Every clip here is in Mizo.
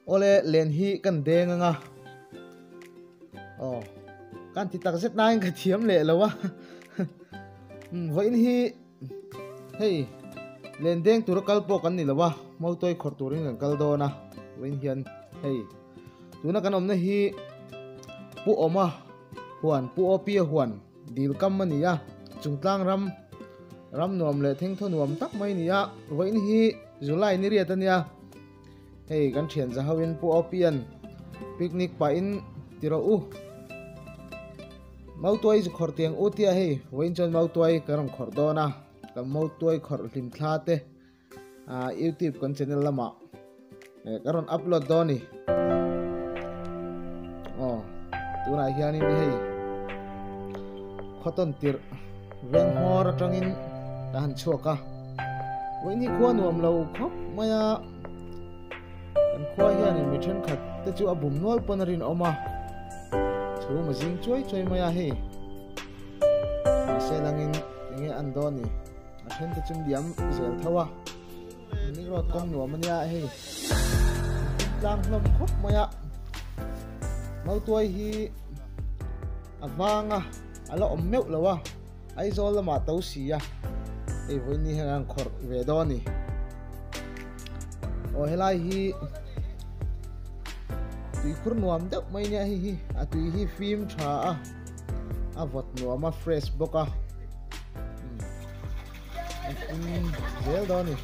Awle len hi kan deng anga aw kan ti tak zet nain ka thiam leh lo a vawiin hi hei len deng tura kal pawh kan ni lo a mautuai khawrh turin kan kal dawn a vawiin hian hei tuna kan awmna hi Pu Awma huan Pu Awpia huan dil kam a ni a chungtlang ram ram nuam leh thengthaw nuam tak mai a ni a vawiin hi July ni riat a nia. Hei kan thian za ho in Pu Opian picnic pah in ti rawh u. Mautuai zu khawrh tiang u tia hei vawiin chuan mautuai ka rawn khawrh dawn a, kan mautuai khawrh hlim thla te ah youtube kan channel lamah eh ka rawn upload dawn ni. Aw tunah hianin hei khawtawn tirh veng hmawr atangin ka han chhuak a. Vawiin hi khua nuam lo khawp mai a. Kan khua hianin mi thenkhat te chu a bum nual pawn a rinawm a, chhum a zing chuai chuai mai a hei. Mahse langin enge an dawn ni, a then te chu liam zel tho a, ni road kawng nuam a nia hei. Tlang hlawm khawp mai a, Mautuai hi a vang a, a la awm meuh lo a, Aizawl lamah to si a, hei vawiin ni hian an khawrh ve dawn a ni. Aw helai hi tuikhur nuam deuh mai nia hei hi a tui hi fim tha a a vawt nuam a fresh bawk a a fim zel dawn a ni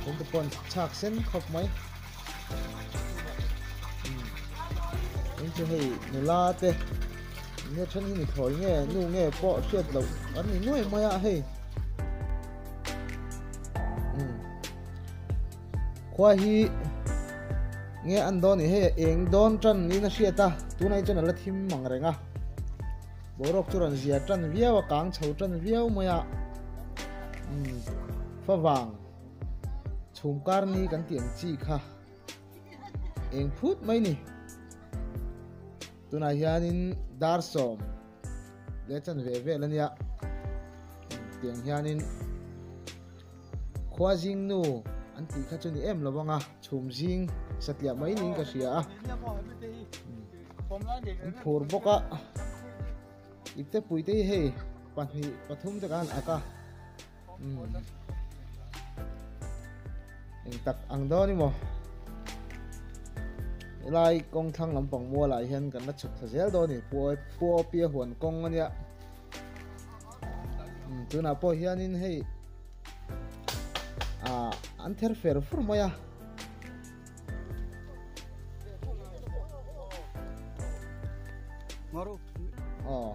chuan te pawh an chhak sen khawp mai tin chu hei nula te nge then hi ni thawi nge nu nge pawh hriat loh an ni nuai mai a hei. Khua hi nge an dawn ni hei eng dawn tan niin a hriat a tunah hi chuan a la thim mang reng a boruak chu rawn zia tan viau a kang chho tan viau mai a favang chhum kar ni kan tih ang chi kha eng phut mai ni tunah hianin dar sawm. Leh chan ve vel a nia tiang hianin khua zing nu an tih kha chu ni em lo vang a chhum zing satliah mai niin ka hria a an phur bawk a ipte pui te hi hei pahnih pathum te khan ak a Eng tak ang dawn i maw? Helai kawng thlang lampang mualah hian kan la chhuk thla zel dawn a ni. Pu Awpia huan kawng a nia. Tunah pawh hianin hei ah an ther fer fur mai a. Aw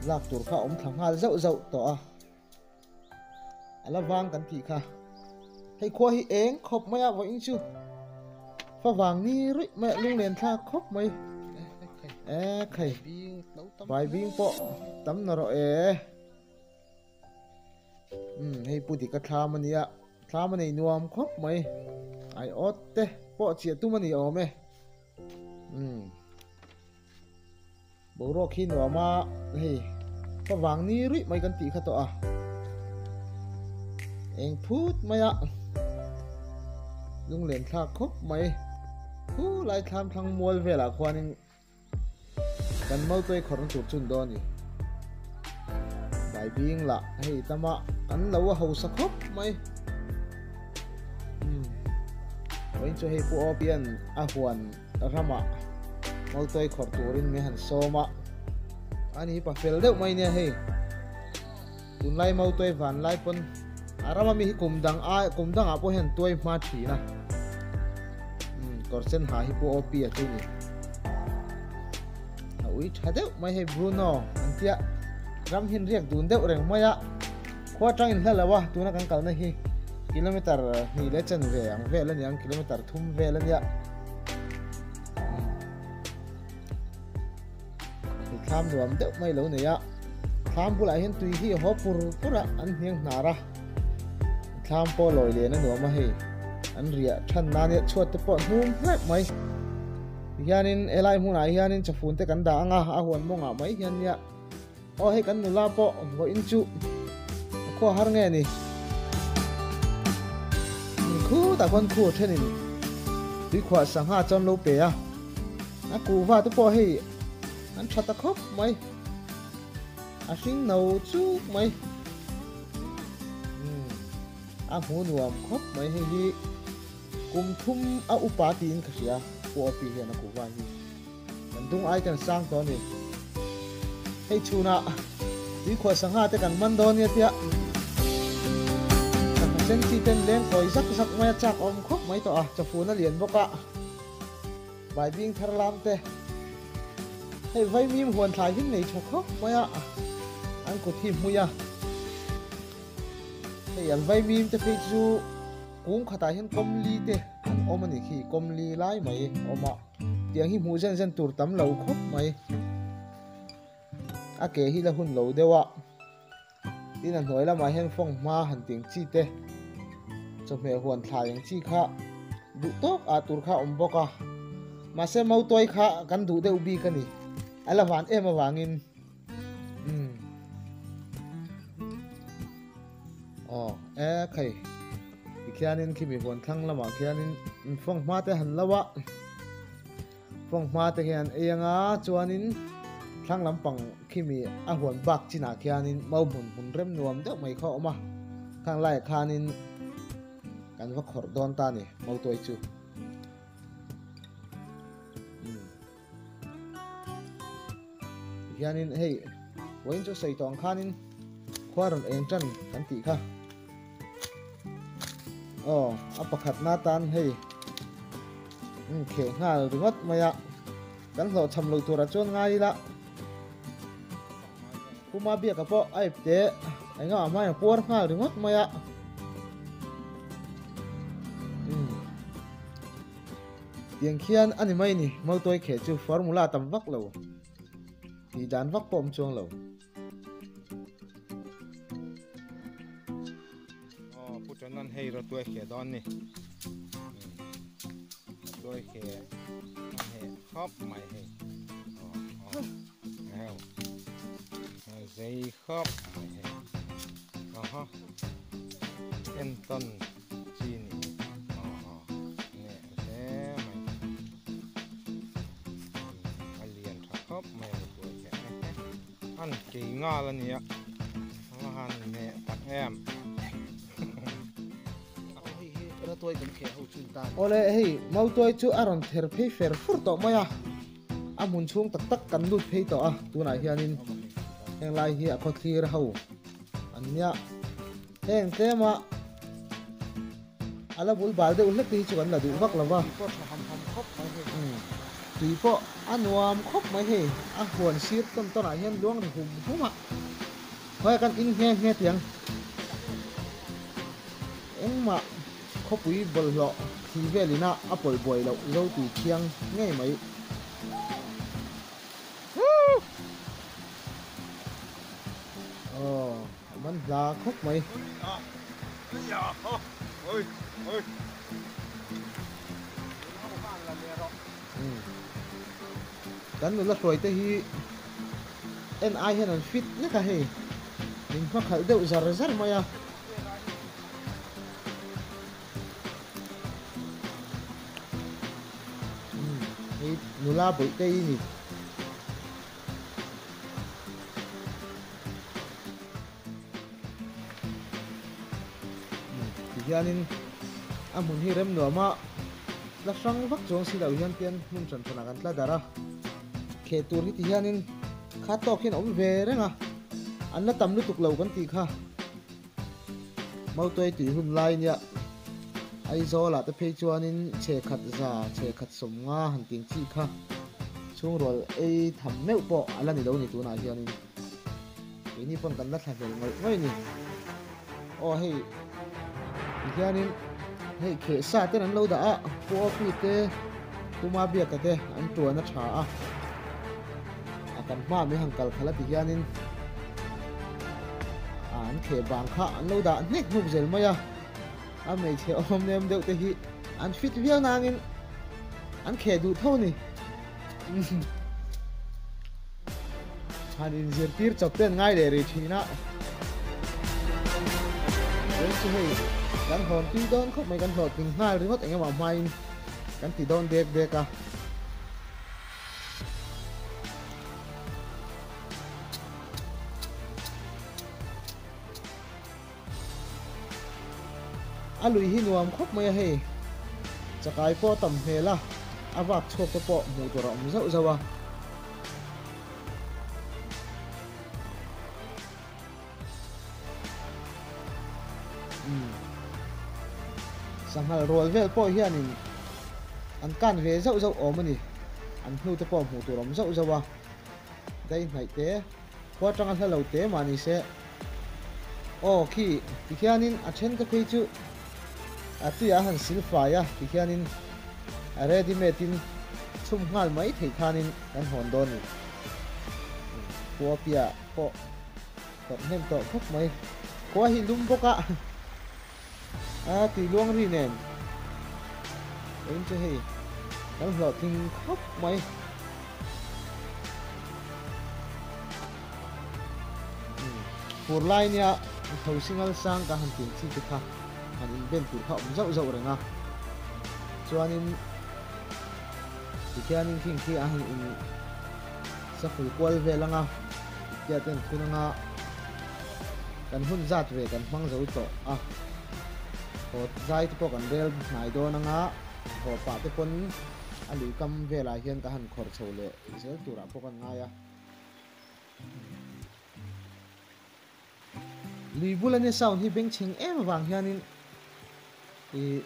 lak tur kha awm thla nghal zauh zauh tawh a. A la vang kan tih kha. Hei khua hi eng khawp mai a vawiin chu favang ni ruih mai a lunglen thlak khawp mai. E khai bai bing pawh tam na rawh e. Um hei pu dika thlam a nia thlam a nei nuam khawp mai. Ai awt te pawh chiah tum a ni awm e. Um. Boruak hi nuam a, hei favang ni ruih mai kan tih kha tawh a, eng phut mai a, lunglen thlak khawp mai, khu lai thlam thlang mual velah khuanin kan mautuai khawrhna tur chun dawn a ni. Baibing lah hei tama an lo a hausa khawp mai. Umm, vawiin chu hei Pu Awpian a huan ramah mautuai khawrh turin min han sawm a, ani hi pa fel deuh mai nia hei tunlai mautuai van lai pawn a rama mi hi kum dang a kum dangah pawh hian tuai hma thin a um kawr sen ha hi pu OP a chu ni a ui tha deuh mai hei Bruno an tia ram hin riak dun deuh reng mai a khua tang in hla lo a tuna kan kalna hi kilometer hnih leh chen ve ang vel a ni ang kilometer thum vel a nia. Thlam nuam deuh mai lo nei a, thlam bulah hian tui hi a haw pur pur a, an hniang hnar a, thlam pawh lawi len a nuam a hei, an riah than nan hian chhuat te pawh hnum hlep mai, tihianin helai hmunah hianin chawfun te kan dah ang a, a huan mawngah mai hian nia, aw hei kan nula pawh vawiin chu a khua har nge ni, khutah khuan khu a thenin. Tuikhuah sangha chuan lo pe a, a kuhva te pawh hei an tha ta khawp mai, a hring no chuk mai. Umm a hmu nuam khawp mai hei hi kum thum a upa tiin ka hria Pu Opi hian a kuhva hi kan dung ai ten sang tawh a ni. Hei chhunah tuikhuah sangha te kan man dawn nia tia sangha sen chi ten leng kawi zak zak mai a chak awm khawp mai tawh a, chawfun a lian bawk a, baibing thar lam te hei vaimim huan thlai hi nei tha khawp mai a, an kut hi hmui a, hei an vaimim te phei chu kung khatah hian kawmli te an awm a ni khi, kawmli lai mai a awm a. Tiang hi hmuh zen zen tur tam lo khawp mai. A ke hi la hun lo deuh a. Tin a hnuai lamah hian fawng hma han ting chi te chawhmeh huan thlai ang chi kha duh tawk ah tur kha a awm bawk a. Mahse mautuai kha kan duh deuh bik a ni. A la van em avangin umm. Aw e khai tikhianin khimi huan thlang lamah khianin fawng hma te han lo a fawng hma te hian ei anga chuanin thlang lampang khimi a huan bak chinah khianin mau hmun hmun rem nuam deuh mai kha a awm a khang laiah khanin kan va khawrh dawn ta a ni mautuai chu. Hianin hei vawiin chu sawi tawh ang khanin khua rawn eng tan kan tih kha aw a pakhat na tan hei um kheh nghal ringawt mai a kan hlawhchham lo turah chuan ngai ila Puma biaka pawh a ip teh engah a hmaiah puar nghal ringawt mai a um Tiang khian a ni mai ni, Mautuai kheh chu formula tam vak lo, tih dan vak pawh awm chuang lo. Aw Pu Ṭanan hei rawtuai kheh dawn ni. Rawtuai kheh a heh khawp mai hei. Aw aw heu zei khawp mai hei. Aha entawn chi ni aw aw neh hle mai a lian tha khawp mai a tuai heh heh an kei ngal a nia a han neh tak em. Awle hei mautuai chu a rawn ther phei fer fur tawh mai a, a hmun chhung tak tak kan lut phei tawh a tunah hianin heng lai hi a khawthlir ho an nia. Heng tlema a la bul bal deuh hlek te hi chu kan la duh vak lo va. Tui pawh tha ham ham khawp mai hei. Umm tui pawh a nuam khawp mai hei. A huan sir tawn tawn ah hian luang ri hum hum a. Khawiah kan in nghe nghe tiang. Engmah khawpui bawlhhlawh thli vel ina a pawlh buai loh zo tui thiang ngei mai. Aw. A man hla khawp mai. Kan nula hruai te hi en ai hian an fit lek a hei. Min hma khalh deuh zar zar mai a. Hei nula bawih te hi ni. Tihianin a hmun hi rem nuam a, tla hrang vak chuang si lo hian tian hmun hran hranah kan tla darh a, kheh tur hi tihianin kha tawk hian a awm ve reng a, an la tam lutuk lo kan tih kha. Mautuai tui hun lai nia Aizawlah te phei chuanin chhe khat za, chhe khat sawmnga han ting chi kha chhungrual ei tham meuh pawh a la ni lo ni tunah hianin keini pawn kan la thla hlel ngawih ngawih ni. Aw hei tihianin hei kheh sa ten an lo dah a, Pu Opi te, Pu Mabiaka te an tuan a tha a, a kan hma mai han kal khalh a tihianin an kheh bang kha an lo dah hnek hnuk zel mai a, a hmeichhe awm nem deuh te hi an fit viau nangin an kheh duh tho a ni. Han inzirtir chawp te an ngai leh rih thin a. Chuan chu hei kan hawn tui dawn khawp mai kan hlawhtling nghal ringawt eng emaw hmain. kan ti dawn dek dek a. A lui hi nuam khawp mai a hei. Chakai pawh a tam hmel a, a vak chhuak te pawh hmuh tur a awm zauh zauh a. Umm. Sanghal rual vel pawh hianin an kan ve zauh zauh awm a ni. An hnu te pawh hmuh tur a awm zauh zauh a. Dai hnaih te, khua atanga hla lo te mah ni se. Aw khi tikhianin a then te phei chu a tuiah a han sil fai a, tikhianin a ready made in chhum nghal mai theih khanin kan hawn dawn ni. Khua piah pawh tawrh hnem tawh khawp mai. Khua hi lum bawk a, a tui luang ri nen eng chu hei kan hlawhtling khawp mai. Fur lai nia tho singal sang ka han tin chi te kha han inben tur kha awm zauh zauh reng a, chuanin tikhianin khing khi a han in saful kual vel anga tia ten thun anga kan hun zat ve kan hmang zo tawh a, haw zai te pawh kan rel hnai dawn anga haw pah te pawn a lui kam velah hian ka han khawrh chho leh zel turah pawh kan ngai a. Lui bula nia sound hi bengchheng em avang hianin ih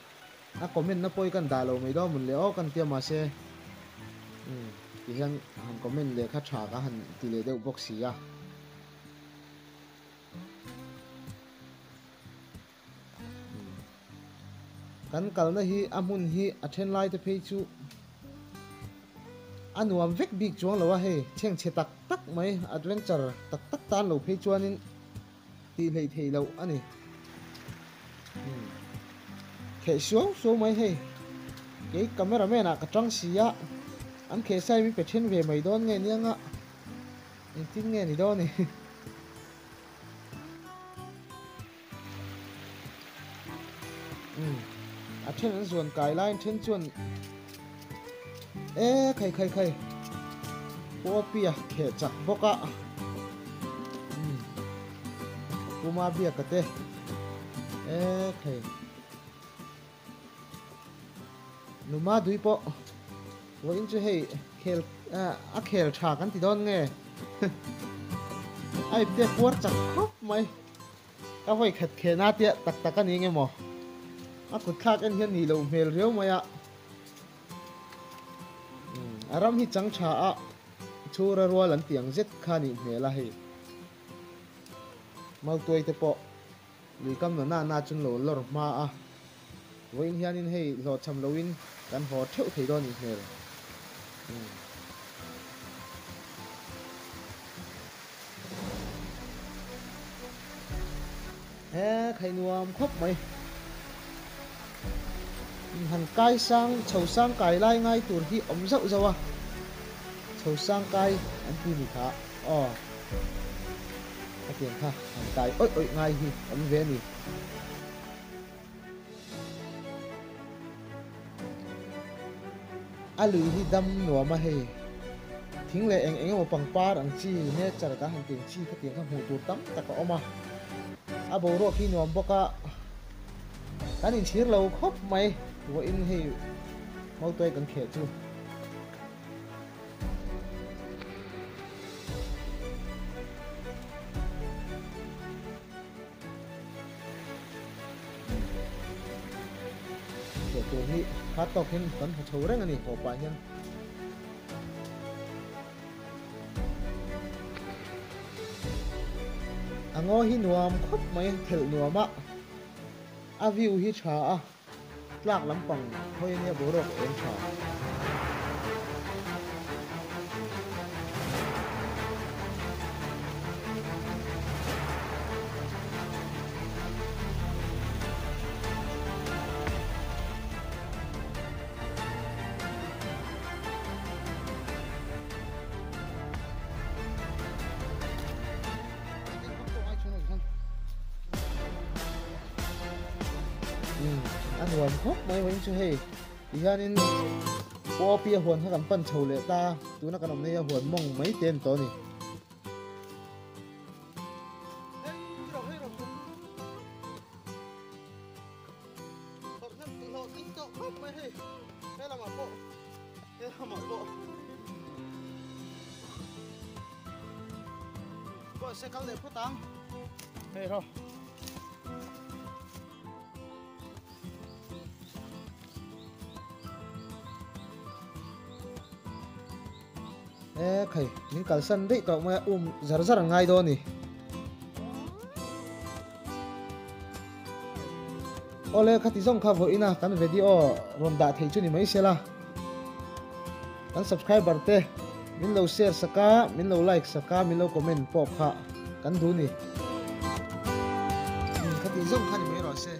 a comment na pawh hi kan dah lo mai dawn mun le aw kan tia mahse umm ti hian han comment leh kha tha ka han ti leh deuh bawk si a. Kan kalna hi a hmun hi a then lai te phei chu a nuam vek bik chuang lo a hei chhengchhe tak tak mai adventure tak tak tan lo phei chuanin tih hleih theih loh a ni. Kheh suau suau mai hei kei cameraman ah ka tang si a an kheh sai min pe then ve mai dawn nge nianga engtin nge ni dawn ni. Umm a then an zuan kai laiin then chuan e khai khai khai Puapi a kheh chak bawk a umm Puma biaka te e khai Numa dui pawh vawiin chu hei khel a khel tha kan ti dawn nge a ipte puar chak khawp mai ka vawi khat khehna tia tak tak a ni nge maw a kut thlak en hian nih loh hmel riau mai a a ram hi chang tha a chhura rual an ti ang zet kha nih hmel a hei Mautuai te pawh Lui kam na na na chun lo lawr hma a, vawiin hianin hei hlawhchham loin kan haw theuh thei dawn nih hmel. Umm. He khai nuam khawp mai. Han kai sang, chho sang kai lai ngai tur hi awm zauh zauh a, chho sang kai an ti ni kha aw. Hetiang kha han kai awih awih ngai hi awm ve a ni. A lui hi dam nuam a hei. Thing leh eng eng emaw pangpar ang chi nature ka han tih ang chi khatiang kha hmuh tur tam tak a awm a. A boruak hi nuam bawk a, kan inchhir lo khawp mai vawiin hei Mautuai kan kheh chu. Theh tur hi kha tawk hian kan hmu chho reng a ni haw pah hian. A ngaw hi nuam khawp mai thelh nuam a, a view hi tha a. Tlak lampang hawi ania boruak a eng tha. Umm a nuam khawp mai vawiin chu hei. Tihianin Pu Opi a huan kha kan pan chho leh ta a, tuna kan awm nei a huan mawng mai te a ni tawh a ni. E khai, min kalsan daih tawh mai a, um zar zar an ngai dawn a ni. Awle, khati zawng kha vawiin a kan video rawn dah thei chu ni mai sela. Kan subscriber te min lo share sak a, min lo like sak a, min lo comment pawh kha kan duh ni. Khati zawng kha ni mai rawh se.